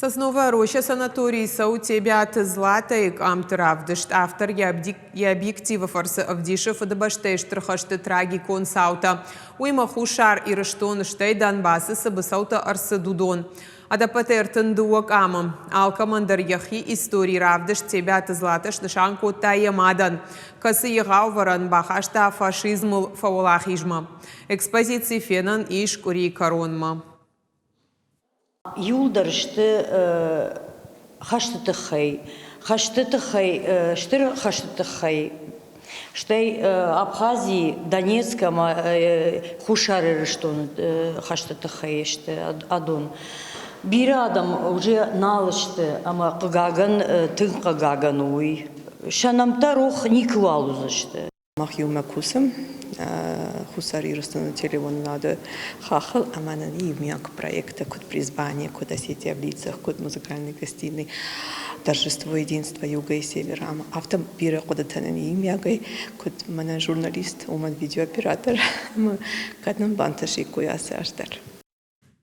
Сосновая роща санаторийы цӕуы Тебиаты Златӕйы къамты равдыст. Автор йӕ объективы фӕрцы ӕвдисы Фыдыбӕстӕйы Стыр хӕсты трагикон цаутӕ. Уыимӕ Хуссар Ирыстон, стӕй Донбассы цы быцӕутӕ ӕрцыд, уыдон. Ӕдӕппӕтӕй 32 къамы. Алкӕмӕн дӕр йӕхи истори равдыст Тебиаты Златӕ снысан кодта йӕ мадӕн, кӕцы егъау вӕрӕн бахаста фашизмыл фӕуӕлахизмӕ. Экспозици фенӕн ис къуырийы кӕронмӕ. Иуылдӕр сты хӕсты тыххӕй, хӕсты тыххӕй, стыр хӕсты тыххӕй. Стӕй Абхази, Донецк ӕмӕ Хуссар Ирыстоны хӕсты тыххӕй сты адон. Бирӕ адӕм уже нал сты ӕмӕ хъыгагӕн, тынг хъыгагӕн у уый. Сӕ нӕмттӕ рох никуыуал уыдзысты. Мах иумӕ кусӕм Хуссар Ирыстоны телеуынынады хаххыл ӕмӕ нын иумиаг проекттӕ куыд «Призвание», куыд «Осетия в лицах», куыд «Музыкальный гостиный», «Торжество единства Юга и Севера». Ӕмӕ афтӕ бирӕ хъуыдытӕ нын иумиагӕй, куыд мӕнӕн журналист, уымӕн видеооператор ӕмӕ кӕд нын бантысиккой ацы аз дӕр.